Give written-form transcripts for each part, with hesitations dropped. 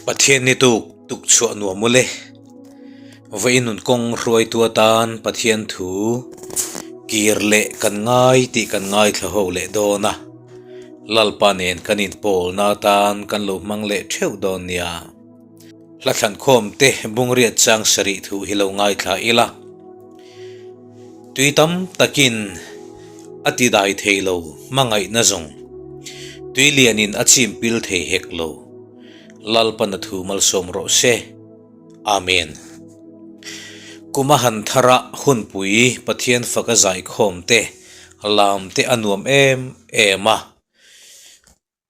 Pathian ni tuk tuk chhuah nuam ule. Vawiin nun kawng hruaitu atan Pathian thu kir leh kan ngai tih kan ngaithla ho leh dawn a. Lalpa nen kan inpawlna atan kan lo hmang leh theuh dawn nia. Hla thlankhawm te bungriat chang sarih thu hi lo ngaithla ila. Tui tam takin a ti dai thei lo hmangaihna zawng. Tui lianin a chim pil thei hek lo. Lalpana thu malsawm rawh se. Amen. Kum a han thar a hunpui Pathian faka zaikhawm te lam te a nuam em em a.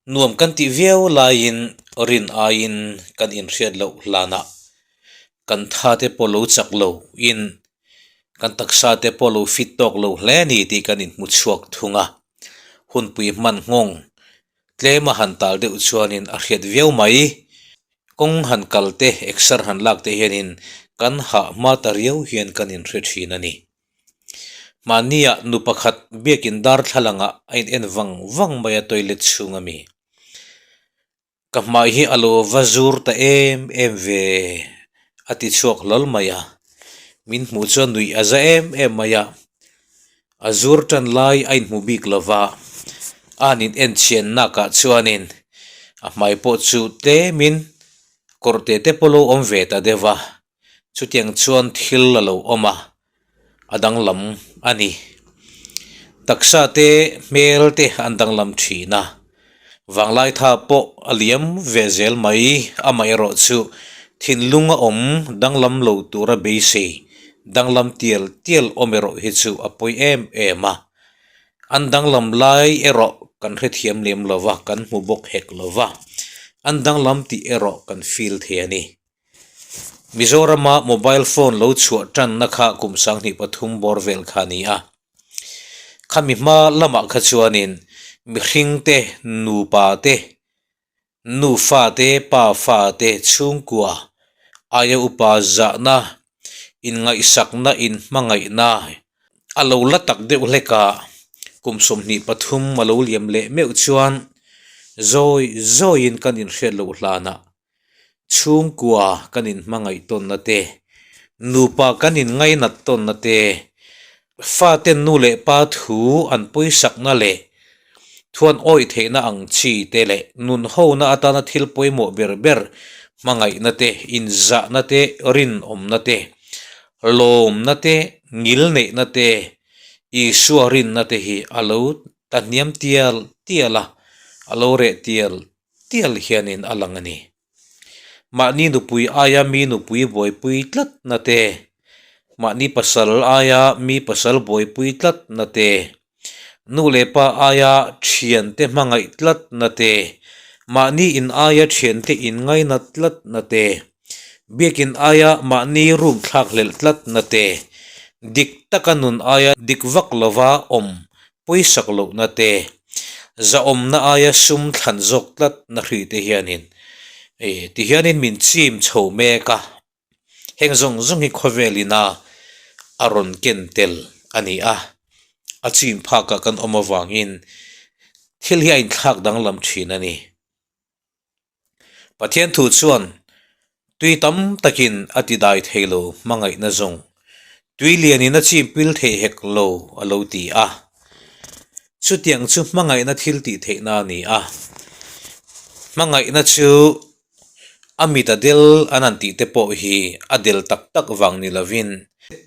Nuam kan tih viau laiin rin aiin kan inhriat loh hlanah kan tha te pawh lo chak lo in kan taksa te pawh lo fit tawk lo hle a ni tih kan inhmu chhuak thung a. Hunpui hman nghawng tlem a han tal deuh chuanin a hriat viau mai. Kawng han kal te, exer han lak te hianin kan hah hma ta riau hian kan inhre thin a ni. Mahniah nu pakhat biakin darthlalangah a in en vang vang mai a toilet chhung a mi. Ka hmai hi a lo va zur ta em em ve a ti chhuak hlawl mai a. Min hmuh chuan nuih a za em em mai a. A zur tan lai a inhmu bik lo va, a han in en chhian nakah chuanin a hmai pawh chu tlemin kawr te te pawh lo awm ve ta deuh a. Chutiang chuan thil a lo awm a, a danglam a ni. Taksa te hmel te an danglam thin a, vanglai tha pawh a liam ve zel mai. Amaherawh chu thinlung a awm danglam lo tura beisei danglam tial tial awm erawh hi chu a pawi em em a. An danglam lai erawh kan hrethiam lem lo va, kan hmu bawk hek lo va, an danglam tih erawh kan feel thei a ni. Mizorama mobile phone lo chhuah tanna kha kum 2003 bawr vel kha a ni a. Khami hma lamah kha chuanin mihring te, nupa te, nufa te, pa fa te, chhungkua, aia upa zahna, inngaihsakna, inhmangaihna a lo la tak deuh hlek a, kum 23 a lo liam leh meuh chuan zawi zawiin kan inhriat loh hlanah Chhungkua kan inhmangaih tawnna te, nupa kan inngainat tawnna te, faten nu leh pa thu an pawisakna leh thuan awih theihna ang chi te leh nunhona atana thil pawimawh ber ber hmangaihna te, inzahna te, rinawmna te, lawmna te, ngilneihna te, Isua rinna te hi a lo ta hniam tial tial a, a lo reh tial tial hianin a lang a ni. Mahni nupui aia mi nupui buaipui tlatna te, mahni pasal aia mi pasal buaipui tlatna te, nu leh pa aia thiante hmangaih tlatna te, mahni in aia thiante inngainat tlatna te, biakin aia mahni room thlak hlelh tlatna te, dik taka nun aia dik vak lova awm pawisak lohna te, zahawmna aia sum thlan zawk tlat na hri te hianin ih ti hianin min chim chho mek a, heng zawng zawng hi khawvel ina a rawn ken tel a ni a, a chim phakah kan awm avangin thil hi a inthlak danglam thin a ni. Pathian thu chuan tui tam takin a ti dai thei lo hmangaihna zawng tui lianin a chim pil thei hek lo a lo ti a. Chutiang chu hmangaihna thil tih theihna a ni a. Hmangaihna chu a mit a del an han tih te pawh hi a del tak tak vang ni lovin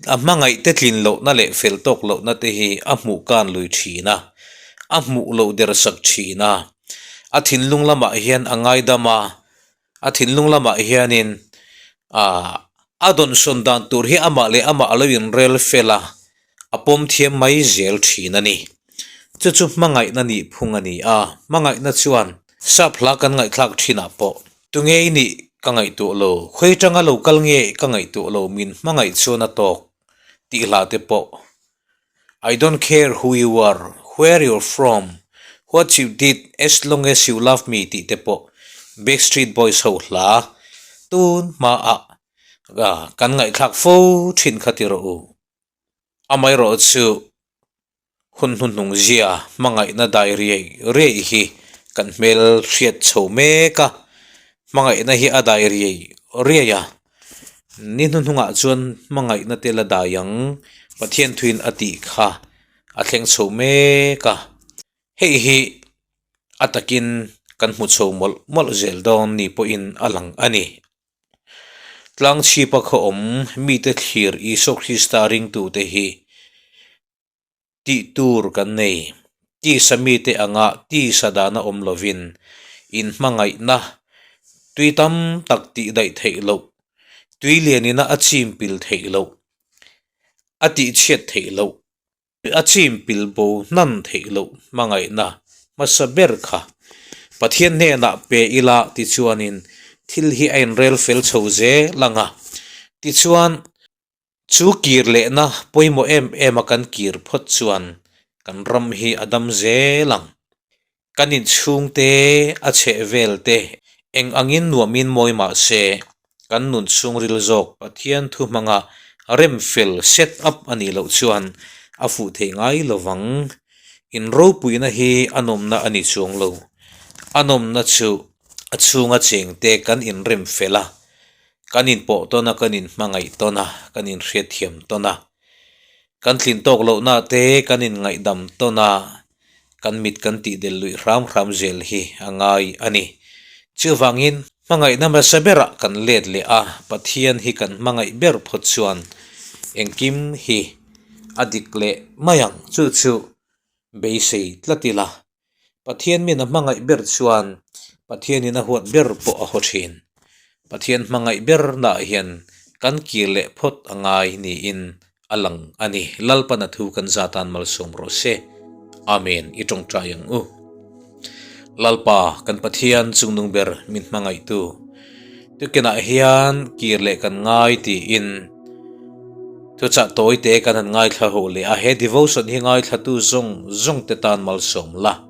a hmangaih te tlin lohna leh fel tawk lohna te hi a hmuh kan lui thin a, a hmuh loh der sak thin a. A thinlung lamah hian a ngaidam a, a thinlung lamah hianin aah a dawnsawn dan tur hi amah leh amah a lo inrel fel a, a pawm thiam mai zel thin a ni. Chu chu hmangaihna nih phung a ni a, hmangaihna chuan sap hla kan ngaihthlak thinah pawh tunge i nih ka ngaihtuah lo, khawi atanga lo kal nge ka ngaihtuah lo min hmangaih chuan a tawk tih hla te pawh I don't care who you are, where you're from, what you did as long as you love me tih te pawh Backstreet Boys ho hla tun hmaah kan ngaihthlak fo thin kha ti rawh u. Amaherawh chu hun hnuhnung zia hmangaihna dai riai riai hi kan hmel hriat chho mek a. Hmangaihna hi a dai riai riai a, ni hnuhnungah chuan hmangaihna te la dai ang Pathian thuin a tih kha a thleng chho mek a. Hei hi a takin kan hmu chho mawlh mawlh zel dawn ni pawhin a lang a ni. Tlangchhipa khaw awm mite thlir Isua Krista ringtute hi tih tur kan nei. Tisa mite anga tisa dana awm lovin inhmangaihna tui tam tak tih daih theih loh, tui lianina a chim pil theih loh, a tihchhiat theih loh. A chim pil bo hnan theih loh hmangaihna hmasa ber kha Pathian hnenah pe ila tichuanin thil hi a inrel fel chho zel ang a. Tichuan, chu kir lehna pawimawh em em a kan kir phawt chuan kan ram hi a dam zel ang. Kan inchhungte a chheh vel te eng angin nuamin mawi mah se, kan nun chhungril zawk Pathian thu hmanga rem fel set up a nih loh chuan a fuh thei ngai lo vang. In ropuina hi a nawmna a ni chuang lo. A nawmna chu a chhunga chengte kan inrem fel a, kan inpawh tawn a, kan inhmangaih tawn a, kan inhriatthiam tawn a, kan tlin tawk lohna te kan inngaihdam tawn a, Kan mit kan tih del luih hram hram zel hi a ngai a ni. Chuvangin, hmangaihna hmasa berah kan let leh a, Pathian hi kan hmangaih ber phawt chuan engkim hi a dik leh mai ang. Chu chu beisei tlat ila, Pathian min a hmangaih ber chuan Pathianin a huat ber pawh a haw thin. Pathian hmangaih bernaah hian kan kir leh phawt a ngai niin a lang a ni. Lalpan a thu kan za tan malsawm rawh se. Amen. I tawngtai ang u. Lalpa, kan Pathian chungnung ber min hmangaihtu, tukinah hian kir leh kan ngai tiin thuchah tawi te kan han ngaithla ho leh a. He devotion hi ngaithlatu zawng zawng te tan malsawm la.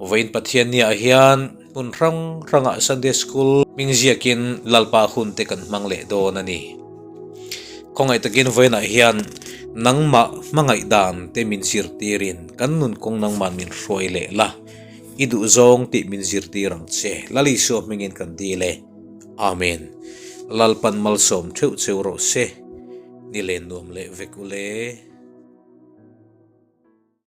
Vawiin Pathian niah hian hmun hrang hrangah Sunday School hming ziakin Lalpa hun te kan hmang leh dawn a ni. Khawngaih takin vawiinah hian nangmah hmangaih dan te min zirtirin kan nun kawng nangmah min hruai leh la, i duhzawng tih min zirtir ang che. Lal Isua hmingin kan dil e. Amen. Lalpan malsawm theuh cheu rawh se. Ni len nuam leh vek ule.